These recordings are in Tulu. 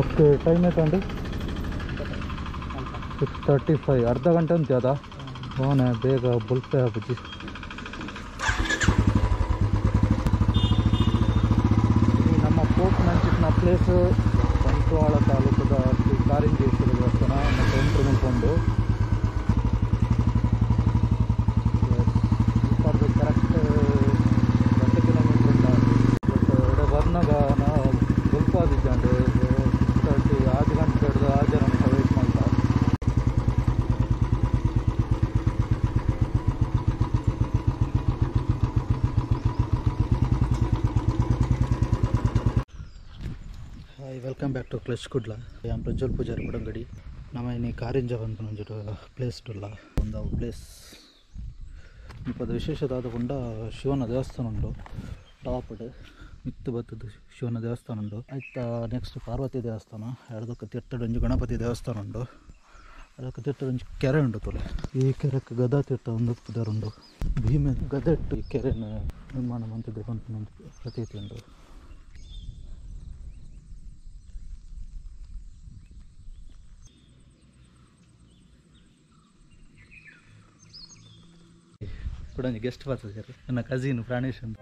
ಓಕೆ ಟೈಮ್ ಆಯ್ತು 6:35 ಅರ್ಧ ಗಂಟೆ ಅಂತ ಅದ ಫೋನೆ ಬೇಗ ಬುಲ್ಪೆ ಆಪುಜಿ. ನಮ್ಮ ಪೋಪ್ ನಂಚಿನ ಪ್ಲೇಸ್ ಬಂಟ್ವಾಳ ತಾಲೂಕದ ಶ್ರೀ ಕಾರಿಂಜೇಶ್ವರ ದೇವಸ್ಥಾನ ಮತ್ತು ಎಂಟ್ರಿ ಮುಲ್ಕೊಂಡು ಕರೆಕ್ಟ್ 2 ಕಿಲೋಮೀಟ್ರ್ ಉಂಟು. ಬಟ್ ಇಡೆ ಬರ್ನಾಗ ನಾವು ಬುಲ್ಪಾದಿದ್ದಾಂಡು 6:30 5 ಗಂಟೆ ಹಿಡಿದು ಆ ಜನ ವೇಟ್ ಮಾಡ್ತಾ. Hi, welcome back to clutch Kudla. I Prajwal Pujari Kudangadi. ನಮ್ಮ ಇನ್ನು ಕಾರಿಂಜ ಬಂದು ಪ್ಲೇಸ್ ಉಲ್ಲ ಒಂದು ಪ್ಲೇಸ್ ಮುಪ್ಪದ ವಿಶೇಷದಾದ ಪಂಡ ಶಿವನ ದೇವಸ್ಥಾನ ಉಂಟು. ಟಾಪ್ ಮಿತ್ತು ಬತ್ತದ ಶಿವನ ದೇವಸ್ಥಾನ ಉಂಟು. ಆಯ್ತಾ ನೆಕ್ಸ್ಟ್ ಪಾರ್ವತಿ ದೇವಸ್ಥಾನ, ಎರಡಕ್ಕೆ ತೀರ್ಥಡೊಂಜಿ ಗಣಪತಿ ದೇವಸ್ಥಾನ ಉಂಟು. ಅದಕ್ಕೆ ತೀರ್ಥಡೊಂಜಿ ಕೆರೆ ಉಂಟು ತೊಲೆ. ಈ ಕೆರೆಕ್ಕೆ ಗದಾ ತೀರ್ಥ ಒಂದು ಪುದರುಂಡು. ಭೀಮೆ ಗದೆಟ್ಟು ಈ ಕೆರೆನ ನಿರ್ಮಾಣ ಮಂತಿದ್ದೆ ಪನ್ಪಿನ ಪ್ರತೀತಿ ಉಂಟು. ಕೂಡ ಗೆಸ್ಟ್ ಬರ್ತದೆ ನನ್ನ ಕಸಿನ್ ಪ್ರಾಣೇಶ್ ಅಂತ.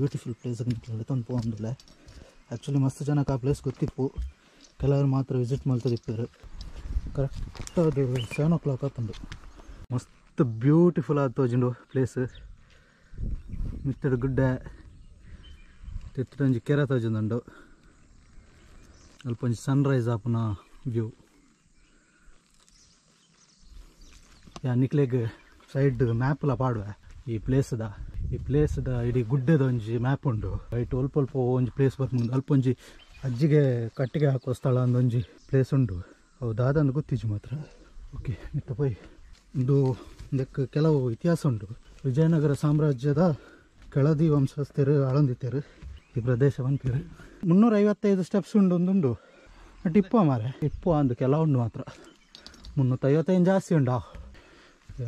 ಬ್ಯೂಟಿಫುಲ್ ಪ್ಲೇಸ್ ತಂದು ಪೋಂದಿಲ್ಲ. ಆ್ಯಕ್ಚುಲಿ ಮಸ್ತ್ ಜನಕ್ಕೆ ಆ ಪ್ಲೇಸ್ ಗೊತ್ತಿಪ್ಪು, ಕೆಲವರು ಮಾತ್ರ ವಿಸಿಟ್ ಮಾಡ್ತದಿಪ್ಪಾರು. ಕರೆಕ್ಟ್ ಅದು 7 o'clock ಆತಂದು. ಮಸ್ತ್ ಬ್ಯೂಟಿಫುಲ್ ಆದ ತೋಜಿಂಡು ಪ್ಲೇಸ್. ಮಿತ್ತಡು ಗುಡ್ಡೆ ತಿತ್ತೊಂಜಿ ಕೆರೆ ತೋಜಿಂದುಂಡು. ಅಲ್ಪ ಒಂಜಿ ಸನ್ರೈಸ್ ಆಪುನ ವ್ಯೂ. ಯಾ ನಿಕ್ಲೆಗ್ ಸೈಡ್ ಮ್ಯಾಪ್ಲ ಪಾಡುವೆ ಈ ಪ್ಲೇಸ್ದ. ಈ ಪ್ಲೇಸ್ದ ಇಡೀ ಗುಡ್ಡೆದ ಒಂಜಿ ಮ್ಯಾಪ್ ಉಂಟು. ರೈಟ್ ಅಲ್ಪ ಅಲ್ಪ ಒಂಜಿ ಪ್ಲೇಸ್ ಬರ್ಪುಂಡು. ಅಲ್ಪ ಒಂಜಿ ಅಜ್ಜಿಗೆ ಕಟ್ಟಿಗೆ ಹಾಕುವ ಸ್ಥಳ ಅಂದೊಂಜಿ ಪ್ಲೇಸ್ ಉಂಟು. ಅವು ದಾದಂದು ಗೊತ್ತಿಜ್ಜಿ ಮಾತ್ರ. ಓಕೆ ಮಿತ್ತ ಪೋಯ್ ಇಂದು ಇದಕ್ಕೆ ಕೆಲವು ಇತಿಹಾಸ ಉಂಟು. ವಿಜಯನಗರ ಸಾಮ್ರಾಜ್ಯದ ಕೆಳದಿ ವಂಶಸ್ಥರು ಆಳಂದಿತ್ತರು ಈ ಪ್ರದೇಶ ಬಂತೀರು. 355 ಸ್ಟೆಪ್ಸ್ ಉಂಡು ಒಂದುಂಡು. ಬಟ್ ಇಪ್ಪ ಮಾರೆ ಇಪ್ಪ ಅಂದು ಕೆಲವು ಉಂಡು ಮಾತ್ರ. 355 ಜಾಸ್ತಿ ಉಂಟಾ.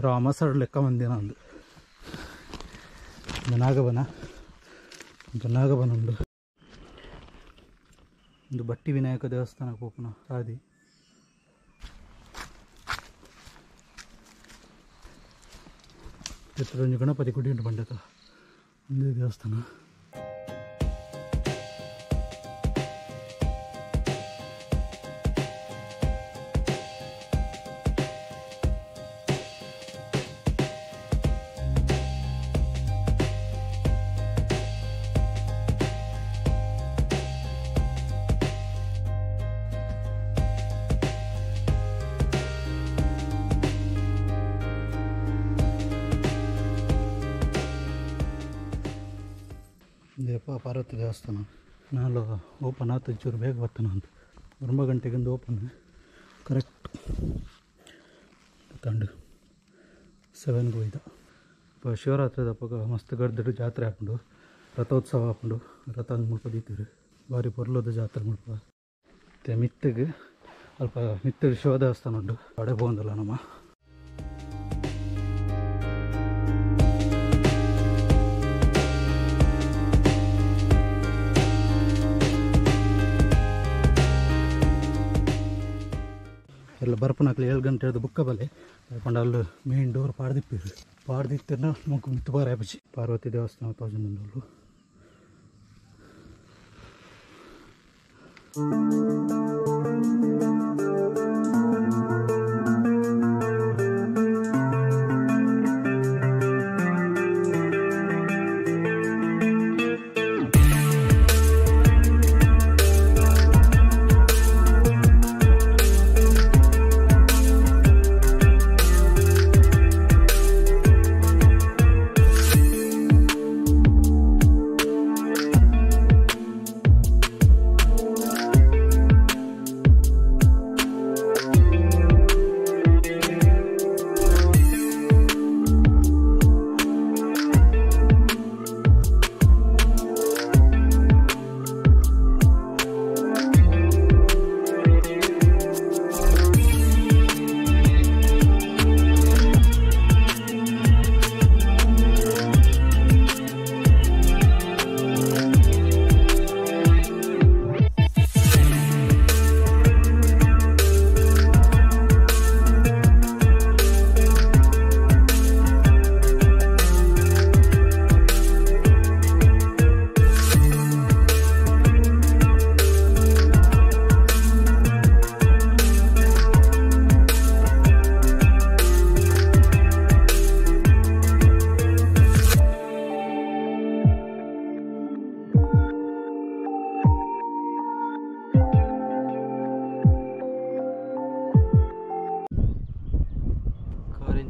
ರಾಮಸರ್ ಲೆಕ್ಕ ಬಂದಿನ ಅಂದು. ನಾಗಬನ ಒಂದು ನಾಗಬನ ಉಂಡು. ಒಂದು ಬಟ್ಟಿ ವಿನಾಯಕ ದೇವಸ್ಥಾನಕ್ಕೆ ಹೋಗೋಣ ಸಾದಿ. ಒಂಜಿ ಗಣಪತಿ ಗುಡಿ ಉಂಟು ಬಂಡತ ಒಂದೇ ದೇವಸ್ಥಾನ. ಪಾರ್ವತಿ ದೇವಸ್ಥಾನ ನಾಲ್ ಓಪನ್ ಆತು ಚೂರು ಬೇಗ ಬರ್ತಾನ ಅಂತ. 9 ಗಂಟೆಗಿಂದ ಓಪನ್ ಕರೆಕ್ಟ್ ತಂಡು 7ಗೆ ಹೋಯ್ದ. ಶಿವರಾತ್ರಿ ದಪ್ಪಗ ಮಸ್ತ್ ಗರ್ದಿಡು ಜಾತ್ರೆ ಹಾಕೊಂಡು ರಥೋತ್ಸವ ಹಾಕೊಂಡು ರಥ ಮುಲ್ಪ ದೀತಿರು. ಭಾರಿ ಪೊರ್ಲದ ಜಾತ್ರೆ ಮುಲ್ಪ. ಮತ್ತು ಮಿತ್ತಿಗೆ ಅಲ್ಪ ಮಿತ್ತಿಗೆ ಶಿವ ದೇವಸ್ಥಾನ ಉಂಟು. ಅಡೆ ಹೋಗಂದಲ್ಲ ನಮ್ಮ. ಎಲ್ಲ ಬರ್ಪನಾಕ್ಲಿ 7 ಗಂಟೆ ಹಿಡಿದು ಬುಕ್ಕ ಬಲೆ ಪಂಡ ಅಲ್ಲಿ ಮೇನ್ ಡೋರ್ ಪಾಡ್ದಿಪ್ಪಿರು. ಪಾಡ್ದಿತ್ತಿರ್ನ ನಮಕ್ ಮಿತ್ತು ಬಾರ ಆಪುಜಿ. ಪಾರ್ವತಿ ದೇವಸ್ಥಾನ ತೋಜೊಂದುಂಡು.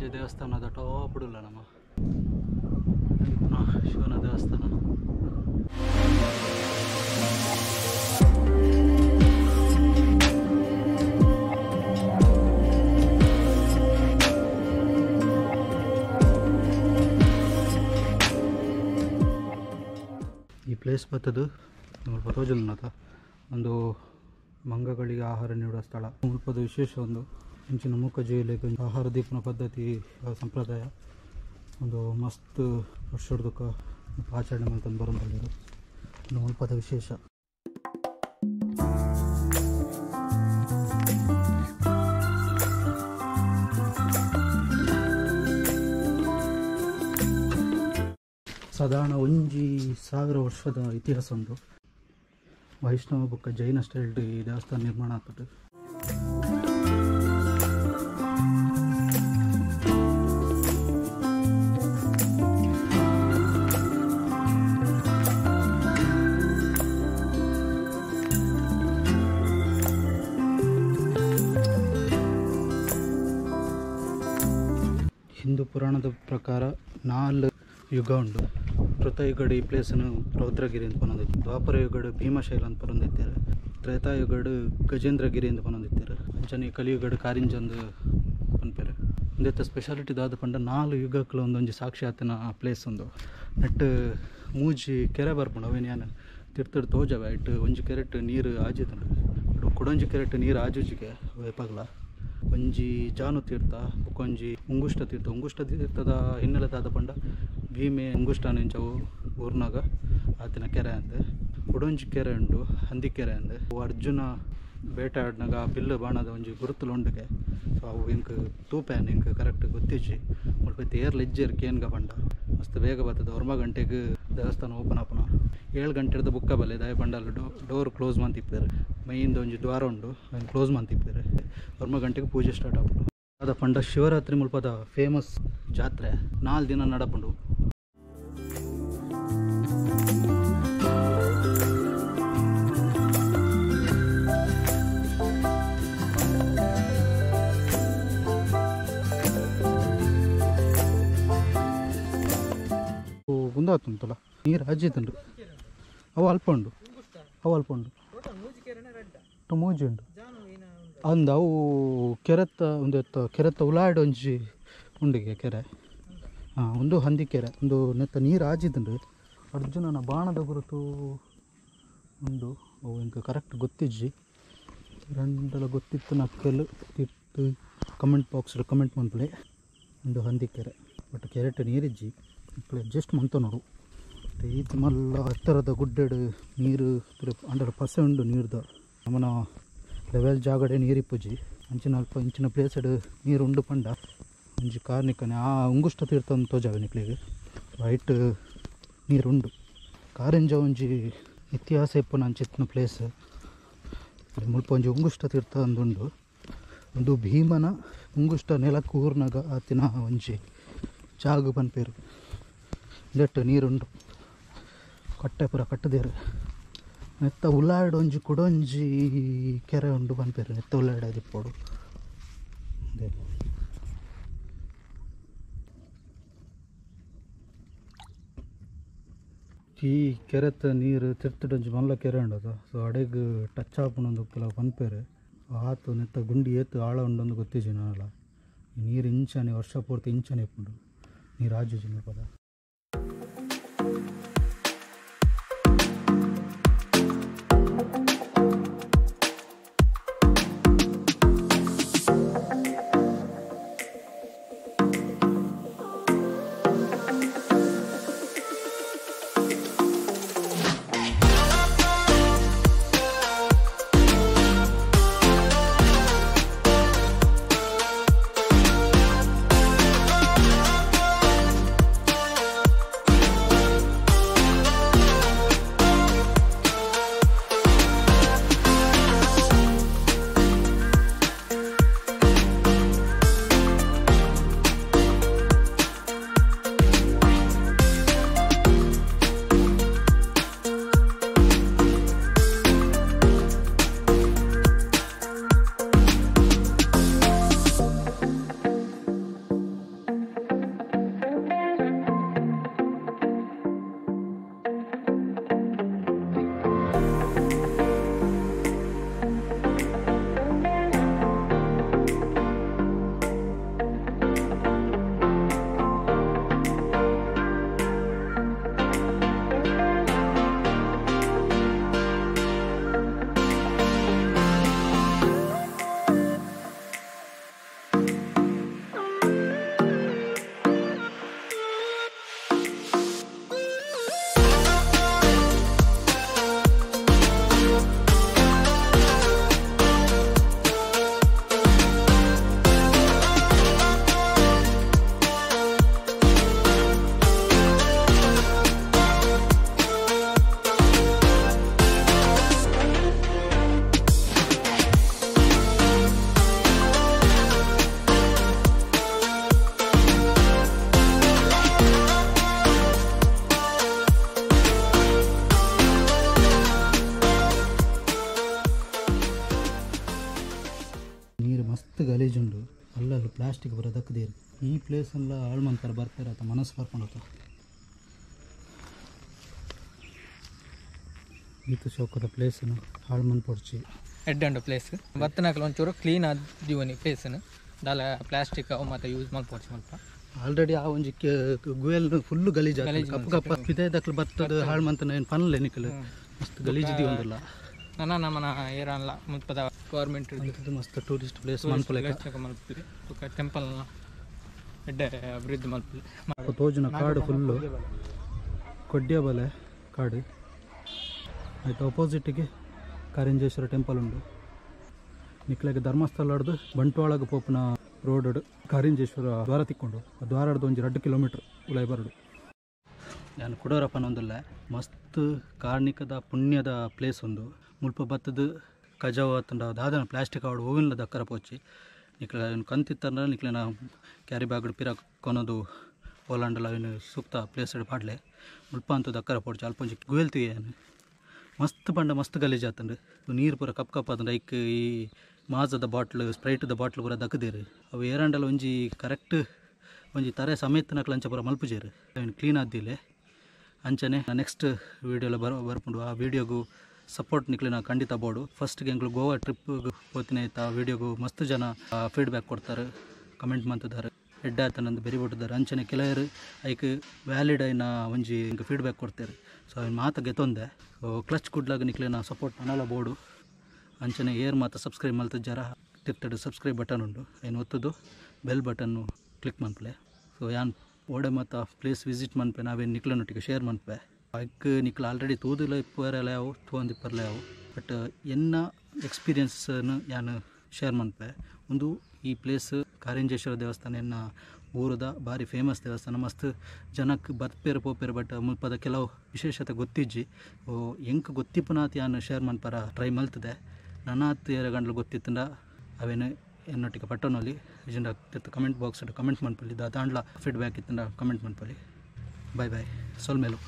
ಕಾರಿಂಜ ದೇವಸ್ಥಾನದ ಟಾಪ್ ಉಲ್ಲ ನಮ್ಮ ಶಿವನ ದೇವಸ್ಥಾನ. ಈ ಪ್ಲೇಸ್ ಬತ್ತದು ಮುಲ್ಪ ತೋಜುಂಡುನತ ಒಂದು ಮಂಗಗಳಿಗೆ ಆಹಾರ ನೀಡುವ ಸ್ಥಳ. ಮುಲ್ಪದ ವಿಶೇಷ ಒಂದು ಇಂಚಿನ ಮೂಕ ಜೀವಿಗಳಿಗೆ ಆಹಾರ ದೀಪನ ಪದ್ಧತಿ ಸಂಪ್ರದಾಯ ಒಂದು ಮಸ್ತ್ ವರ್ಷದಕ್ಕ ಆಚರಣೆ ಮಾಡ್ಕೊಂಡು ಬರೋದು ಮುಲ್ಪದ ವಿಶೇಷ. ಸಾಧಾರಣ 1000 ವರ್ಷದ ಇತಿಹಾಸ ಉಂಟು. ವೈಷ್ಣವ ಬುಕ್ಕ ಜೈನ ಸ್ಟೈಲ್ ಈ ದೇವಸ್ಥಾನ ನಿರ್ಮಾಣ ಆಗ್ತದೆ. ಹಿಂದೂ ಪುರಾಣದ ಪ್ರಕಾರ 4 ಯುಗ ಉಂಟು. ಕೃತಯುಗಡು ಈ ಪ್ಲೇಸನ್ನು ರೌದ್ರಗಿರಿ ಅಂತ ಪನೊಂದಿತ್ತು, ದ್ವಾಪರ ಯುಗಡು ಭೀಮಶೈಲ ಅಂತ ಪರೊಂದಿತ್ತಾರೆ, ತ್ರೇತಾಯುಗಡು ಗಜೇಂದ್ರಗಿರಿ ಅಂತ ಪನೊಂದಿತ್ತಾರೆ, ಅಂಚನೆ ಕಲಿಯುಗಡು ಕಾರಿಂಜಂದು ಪನ್ಪೇರು. ಒಂದೆತ್ತ ಸ್ಪೆಷಾಲಿಟಿ ದಾದ ಪಂಡ 4 ಯುಗಕ್ಕಲ ಒಂದೊಂಜಿ ಸಾಕ್ಷಿ ಆತನ ಆ ಪ್ಲೇಸ್ ಒಂದು ನೆಟ್ಟು ಮೂಜಿ ಕೆರೆ ಬರ್ಪುಂಡು. ಅವೇನು ಯಾನ್ ತಿರ್ತಡ್ ತೋಜವೆ ಇಟ್ಟು ಒಂಜಿ ಕೆರೆಟ್ ನೀರು ಆಜಿತುಂಡು, ಕುಡೊಂಜಿ ಕೆರೆಟ್ ನೀರು ಆಜುಜಿಗೆ ಪಗಲ. ಒಂಜಿ ಜಾನು ತೀರ್ಥ, ಬೊಕ್ಕೊಂಜಿ ಉಂಗುಷ್ಟ ತೀರ್ಥ. ಉಂಗುಷ್ಟ ತೀರ್ಥದ ಹಿನ್ನೆಲೆ ದಾದ ಪಂಡ ಭೀಮೆ ಉಂಗುಷ್ಟ ನಿಂಚವು ಊರ್ನಾಗ ಆತಿನ ಕೆರೆ ಅಂದೆ. ಕುಡೊಂಜಿ ಕೆರೆ ಉಂಡು ಹಂದಿ ಕೆರೆ ಅಂದೆ. ಅರ್ಜುನ ಬೇಟೆ ಆಡ್ನಾಗ ಬಿಲ್ಲು ಬಾಣದ ಒಂಜಿ ಗುರುತುಲು ಉಂಡುಗೆ. ಸೊ ಅವು ಇಂಕ್ ತೂಪೇನ್ ಇಂಕ್ ಕರೆಕ್ಟ್ ಗೊತ್ತಿಜ್ಜಿ. ಮುಲ್ಪ ಏರ್ಲ ಇಜ್ಜೆರ್ ಕೇನ್ಗ ಪಂಡ ಮಸ್ತ್ ಬೇಗ ಬರ್ತದೆ. 9 ಗಂಟೆಗೆ ದೇವಸ್ಥಾನ ಓಪನ್ ಆಪುನ. 7 ಗಂಟೆರ್ದ ಬುಕ್ಕ ಬಲ್ಲೆ ದಾಯ ಪಂಡ ಅಲ್ಲಿ ಡೋರ್ ಕ್ಲೋಸ್ ಮಂತಿಪ್ಪೇರು. ಮೈಯಿಂದ ಒಂಜಿ ದ್ವಾರ ಉಂಡು ಅದನ್ನು ಕ್ಲೋಸ್ ಮಂತಿಪ್ಪೇರು. 9 ಗಂಟೆಗೆ ಪೂಜೆ ಸ್ಟಾರ್ಟ್ ಆಪುಂಡು. ಅದ ಪಂಡ ಶಿವರಾತ್ರಿ ಮುಲ್ಪದ ಫೇಮಸ್ ಜಾತ್ರೆ 4 ದಿನ ನಡಪುಂಡು. ಉಂದಾತುಂಟಲ್ಲ ನೀರು ಅಜ್ಜಿತುಂಡು. ಅವು ಅಲ್ಪ ಉಂಡು, ಅವು ಅಲ್ಪ ಉಂಡು, ಮೂಜಿ ಉಂಡು ಅಂದ. ಅವು ಕೆರೆತ್ತ ಒಂದು ಕೆರೆತ್ತ ಉಲಾಡ್ ಒಂಜಿ ಉಂಡಿಗೆ ಕೆರೆ. ಹಾಂ, ಒಂದು ಹಂದಿ ಕೆರೆ, ಒಂದು ನೆತ್ತ ನೀರು ಆಜಿದುಂಡು. ಅರ್ಜುನನ ಬಾಣದ ಗುರುತು ಉಂಡು. ಅವು ಇಂಕ ಕರೆಕ್ಟ್ ಗೊತ್ತಿಜ್ಜಿ, ರಂಡಲ ಗೊತ್ತಿತ್ತು ನಕ್ಕೆಲು ತಿರ್ತು ಕಮೆಂಟ್ ಬಾಕ್ಸ್ ಕಮೆಂಟ್ ಮನ್ಪಲೆ. ಒಂದು ಹಂದಿ ಕೆರೆ, ಬಟ್ ಕೆರೆಟ್ ನೀರಿಜ್ಜಿ ಅಡ್ಜಸ್ಟ್ ಮಂತ ನೋಡು. ಈತ ಮಲ್ಲ ಎತ್ತರದ ಗುಡ್ಡೆಡು ನೀರು ಅಂಡರ್ ಪಸೆ ಉಂಡು ನೀರ್ದ. ನಮ್ಮನ ಲೆವೆಲ್ ಜಾಗಡೆ ನೀರಿಪ್ಪುಜಿ. ಅಂಚಿನ ಅಲ್ಪ ಇಂಚಿನ ಪ್ಲೇಸಡ್ ನೀರು ಉಂಡು ಪಂಡ ಒಂಜಿ ಕಾರ್ನಿಕನೆ ಆ ಉಂಗುಷ್ಟ ತೀರ್ಥ ಒಂದು ತೋಜಾವೆ ನಿಕ್ಲೆಗ್ ವೈಟ್ ನೀರುಂಡು. ಕಾರಿಂಜ ಒಂಜಿ ಇತಿಹಾಸ ಇಪ್ಪುನ ಅಂಚಿತ್ತಿನ ಪ್ಲೇಸ್. ಮುಲ್ಪ ಒಂಜಿ ಉಂಗುಷ್ಟ ತೀರ್ಥ ಒಂದುಂಡು. ಒಂದು ಭೀಮನ ಉಂಗುಷ್ಟ ನೆಲಕ್ಕೆ ಊರ್ನಾಗ ಆತಿನ ಒಂಜಿ ಜಾಗ ಪನ್ಪೇರು. ನೆಟ್ಟು ನೀರುಂಡು, ಕಟ್ಟೆ ಪೂರ ಕಟ್ಟದೇರು. ನೆತ್ತ ಉಲಾಡ್ ಒಂಜಿ ಕುಡೊಂಜಿ ಕೆರೆ ಉಂಡು ಪನ್ಪೇರು. ನೆತ್ತ ಉಲಾಡ್ ಅದಿಪ್ಪೋಡು. ಈ ಕೆರೆತ ನೀರು ತಿರ್ತುಡೊಂಜಿ ಮಲ್ಲ ಕೆರೆ ಉಂಡದ. ಸೊ ಅಡೆಗ್ ಟಚ್ ಆಪುನೊಂದು ಕೆಲವು ಪನ್ಪೇರು. ಆತು ನೆತ್ತ ಗುಂಡಿ ಏತು ಆಳ ಉಂಡೊಂದು ಗೊತ್ತಿಜ್ಜಿ ನಾನಲ್ಲ. ನೀರು ಇಂಚನೆ ವರ್ಷ ಪೂರ್ತಿ ಇಂಚನೆ ಇಪ್ಪುಂಡು ನೀರು ಆಜುಜಿ ಮುಲ್ಪದ. ಈ ಪ್ಲೇಸೆಲ್ಲ ಹಾಳು ಮಂತಾರೆ ಬರ್ತಾರೆ ಆತ ಮನಸ್ಸು ಬರ್ಕೊಂಡು ಈತ ಶೋಕದ ಪ್ಲೇಸನ್ನು ಹಾಳು ಮನ್ಪೊಡ್ಚಿ ಎಡ್ಡಂಡು ಪ್ಲೇಸ್ ಬತ್ತನಕಲ ಒಂಚೂರು ಕ್ಲೀನ್ ಆದಿವನಿ ಪ್ಲೇಸನ್ನು ದಾಲ ಪ್ಲಾಸ್ಟಿಕ್ ಅವು ಮತ್ತು ಯೂಸ್ ಮಲ್ಪೊಡ್ಚಿ ಮಲ್ಪ ಆಲ್ರೆಡಿ ಆ ಒಂಜಿ ಗುವೆಲ್ ಫುಲ್ ಗಲೀಜು ಕಪ್ಪು ಕಪ್ಪ ಪಿದಾಯ್ದಕ್ಲು ಬತ್ತದ ಹಾಳು ಮಂತನ ಏನು ಪನ್ಲೆ ನಿಕಲು ಮಸ್ತ್ ಗಲೀಜು ದಿವೊಂದುಲ್ಲ ನನ್ನ ನಮ್ಮನ ಏರನ್ಲ ಮುಲ್ಪದ ಗೌರ್ಮೆಂಟ್ ಮಸ್ತ್ ಟೂರಿಸ್ಟ್ ಪ್ಲೇಸ್ ಮನ್ಪುಲೆಕ ಮಲ್ಪುಲೆ ಬೊಕ ಟೆಂಪಲ್ ಎಡ್ಡೆ ಅಭಿವೃದ್ಧಿ ಮಲ್ಪುಲೆ ತೋಜುನ ಕಾಡು ಫುಲ್ಲು ಕೊಡ್ಯಬಲೆ ಕಾಡು ಆಯ್ತು ಅಪೋಸಿಟ್ಗೆ ಕಾರಿಂಜೇಶ್ವರ ಟೆಂಪಲ್ ಉಂಡು ನಿಕ್ಲೆಗ್ ಧರ್ಮಸ್ಥಳ ಹಿಡ್ದು ಬಂಟ್ವಾಳಗ್ ಪೋಪುನ ರೋಡ್ ಕಾರಿಂಜೇಶ್ವರ ದ್ವಾರ ತಿಕ್ಕೊಂಡು ದ್ವಾರ ಹಿಡ್ದು ಒಂಜಿ 2 ಕಿಲೋಮೀಟ್ರ್ ಉಲೈ ಬರಡು. ನಾನು ಕುಡೋರಪ್ಪನೊಂದುಲ್ಲ ಮಸ್ತ್ ಕಾರ್ಣಿಕದ ಪುಣ್ಯದ ಪ್ಲೇಸ್ ಒಂದು ಮುಲ್ಪ ಬತ್ತದ ಕಜಾವ ತಂಡ ದಾದನ ಪ್ಲಾಸ್ಟಿಕ್ ಆವಡು ಹೂವಿನ ದಕ್ಕರ ಪೋಚಿ ನಿಕ್ಲೆ ಕಂತಿತ್ತಂದ್ರೆ ನಿಕ್ಲೆನ ಕ್ಯಾರಿ ಬ್ಯಾಗ್ ಪಿರ ಕೊನದು ಓಲಾಂಡಲ ಅವಿನ ಸೂಕ್ತ ಪ್ಲೇಸ್ ಪಾಡ್ಲೆ ಮುಲ್ಪ ಅಂತೂ ದಕ್ಕರ ಪೋಡ್ಚಿ ಅಲ್ಪ ಒಂಜಿ ಗುವೆಲ್ ತುಯ್ಯಾನು ಮಸ್ತ್ ಪಂಡ ಮಸ್ತ್ ಗಲೀಜು ಆತಂಡು ನೀರು ಪೂರ ಕಪ್ ಕಪ್ ಆತಂಡು ಐಕ್ ಈ ಮಾಜದ ಬಾಟ್ಲು ಸ್ಪ್ರೈಟ್ದ ಬಾಟ್ಲು ಪೂರ ದಕ್ಕದೇರು ಅವು ಏರಾಂಡಲ ಒಂಜಿ ಕರೆಕ್ಟ್ ಒಂಜಿ ತರೆ ಸಮೇತನಕ್ಲು ಅಂಚ ಪೂರ ಮಲ್ಪುಜೇರು ಅವಿನ ಕ್ಲೀನ್ ಆದ್ದಿಲ್ಲ. ಅಂಚನೆ ನೆಕ್ಸ್ಟ್ ವೀಡಿಯೋಲ ಬರ್ಪುಂಡು ಆ ವೀಡಿಯೋಗು ಸಪೋರ್ಟ್ ನಿಕ್ಲೆನ ಖಂಡಿತ ಬೋಡು. ಫಸ್ಟ್ಗೆ ಎಂಕ್ಲು ಗೋವಾ ಟ್ರಿಪ್ ಪೋತಿನ ಐತ ಆ ವೀಡಿಯೋಗು ಮಸ್ತ್ ಜನ ಫೀಡ್ಬ್ಯಾಕ್ ಕೊಡ್ತಾರೆ ಕಮೆಂಟ್ ಮಂತಿದ್ದಾರೆ ಎಡ್ಡೆ ಆತನಂದು ಬೆರಿಬಿಟ್ಟಿದ್ದಾರೆ. ಅಂಚನೆ ಕೆಲವರು ಐಕ್ ವ್ಯಾಲಿಡ್ ಐನ ಒಂಜಿ ಫೀಡ್ಬ್ಯಾಕ್ ಕೊಡ್ತಾರೆ. ಸೊ ಅವನ ಮಾತು ಗೆತ್ತೊಂದೆ ಕ್ಲಚ್ ಕುಡ್ಲಾಗ ನಿಕ್ಲೆನ ಸಪೋರ್ಟ್ ನನಲ ಬೋಡು. ಅಂಚನೆ ಏರ್ ಮಾತ ಸಬ್ಸ್ಕ್ರೈಬ್ ಮಲ್ತ ಜರ ತಿರ್ತಡು ಸಬ್ಸ್ಕ್ರೈಬ್ ಬಟನ್ ಉಂಡು ಐನ್ ಒತ್ತದು ಬೆಲ್ ಬಟನ್ನು ಕ್ಲಿಕ್ ಮನ್ಪಲೆ. ಸೊ ಯಾನ್ ಓಡೆ ಮಾತ ಪ್ಲೇಸ್ ವಿಸಿಟ್ ಮನ್ಪೆ ನಾವೇನು ನಿಕ್ಲನೊಟ್ಟಿಗೆ ಶೇರ್ ಮನ್ಪೆ ಐಕ್ ನಿಕ್ಲ ಆಲ್ರೆಡಿ ತೂದುಲ ಇಪ್ಪರೆಲ್ಲ ಯಾವು ತೂಂದಿಪ್ಪರಲ್ಲ ಯಾವು ಬಟ್ ಎನ್ನ ಎಕ್ಸ್ಪೀರಿಯನ್ಸನ್ನು ಯಾನು ಶೇರ್ ಮನ್ಪೆ. ಒಂದು ಈ ಪ್ಲೇಸ್ ಕಾರಿಂಜೇಶ್ವರ ದೇವಸ್ಥಾನ ಎನ್ನ ಊರದ ಭಾರಿ ಫೇಮಸ್ ದೇವಸ್ಥಾನ ಮಸ್ತ್ ಜನಕ್ಕೆ ಬರ್ಪೇರು ಪೋಪೇರು ಬಟ್ ಮುಲ್ಪದ ಕೆಲವು ವಿಶೇಷತೆ ಗೊತ್ತಿಜ್ಜಿ ಎಂಕ್ ಗೊತ್ತಿಪ್ಪನಾತ್ ಯಾನು ಶೇರ್ ಮನ್ಪರ ಟ್ರೈ ಮಲ್ತದೆ ನನ್ನಾತ್ ಏರ ಗಂಡ್ಲು ಗೊತ್ತಿತ್ತಂಡ ಅವೇನು ಎನ್ನೊಟ್ಟಿಗೆ ಪಟ್ಟಣಲ್ಲಿ ಇಜಿಂಡ ಕಮೆಂಟ್ ಬಾಕ್ಸ್ ಕಮೆಂಟ್ ಮನ್ಪಲ್ಲಿ ದಾಂಡ್ಲ ಫೀಡ್ಬ್ಯಾಕ್ ಇತ್ತಂಡ ಕಮೆಂಟ್ ಮನ್ಪಲ್ಲಿ. ಬಾಯ್ ಬಾಯ್ ಸೊಲ್ಮೇಲು.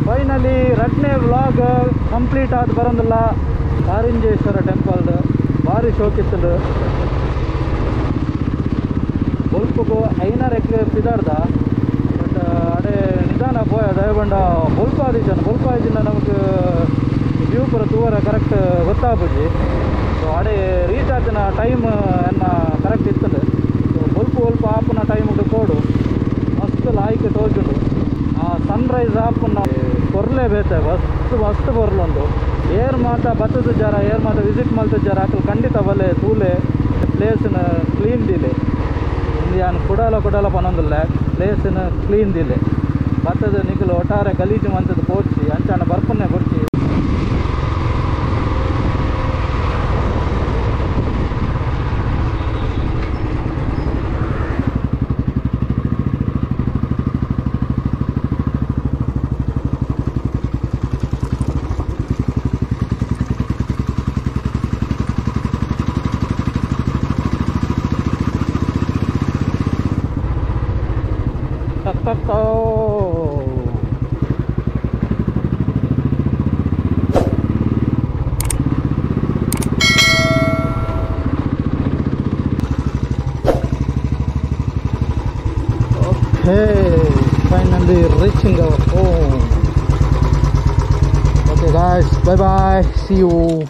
ಫೈನಲಿ ರಡ್ನೇ ವ್ಲಾಗ್ ಕಂಪ್ಲೀಟ್ ಆದ ಬರೋದಿಲ್ಲ. ಕಾರಿಂಜೇಶ್ವರ ಟೆಂಪಲ್ದು ಭಾರಿ ಶೋಕಿತ್ತದು. ಬೊಲ್ಪುಗು 5 ಎಕರೆ ಪಿದಾಡ್ದ ಬಟ್ ಅಡೆ ನಿಧಾನ ಪೋಯ ದಯಬಂಡ ಬೊಲ್ಪ ಆದಿಜನ ಬೊಲ್ಪ ಆದಿನ ನಮಗೆ ವ್ಯೂ ಪೂರ ತೂವರ ಕರೆಕ್ಟ್ ಗೊತ್ತಾಗ್ಬಿಡ್ಜಿ. ಸೊ ಅಡೆ ರೀಚ್ ಆತಿನ ಟೈಮ್ ಎನ್ನ ಕರೆಕ್ಟ್ ಇತ್ತದು. ಸೊ ಬೊಲ್ಪು ಒಲ್ಪ ಆಪುನ ಟೈಮ್ ಪೋಡು ಮಸ್ತ್ ಲಾಯ್ಕ್ ತೋಜುಂಡು. ಆ ಸನ್ರೈಸ್ ಆಪುನ ಕೊರ್ಲೆ ಬೇತೆ ಮಸ್ತ್ ಮಸ್ತ್ ಬೊರ್ಲೊಂದು ಏರ್ ಮಾತ ಬತ್ತದ ಜರ ಏರ್ ಮಾತ ವಿಸಿಟ್ ಮಲ್ತದ ಜರ ಅಕಲ್ ಖಂಡಿತ ಬಲ್ಲೆ ತೂಲೆ ಪ್ಲೇಸ್ನ ಕ್ಲೀನ್ ದಿಲೆ ಯಾನ್ ಕುಡಲ ಕುಡಲ ಪನೊಂದುಲ್ಲ ಪ್ಲೇಸ್ನ ಕ್ಲೀನ್ ದಿಲೆ ಬತ್ತದ ನಿಕಲು ಒಟ್ಟಾರೆ ಗಲೀಜು ಮಂತದ ಪೋಡ್ಚಿ ಅಂಚಾಣ ಬರ್ಪನ್ನೇ ಬೊಡ್ಚಿ. Hey, finally reaching our home. Okay guys, bye bye, see you.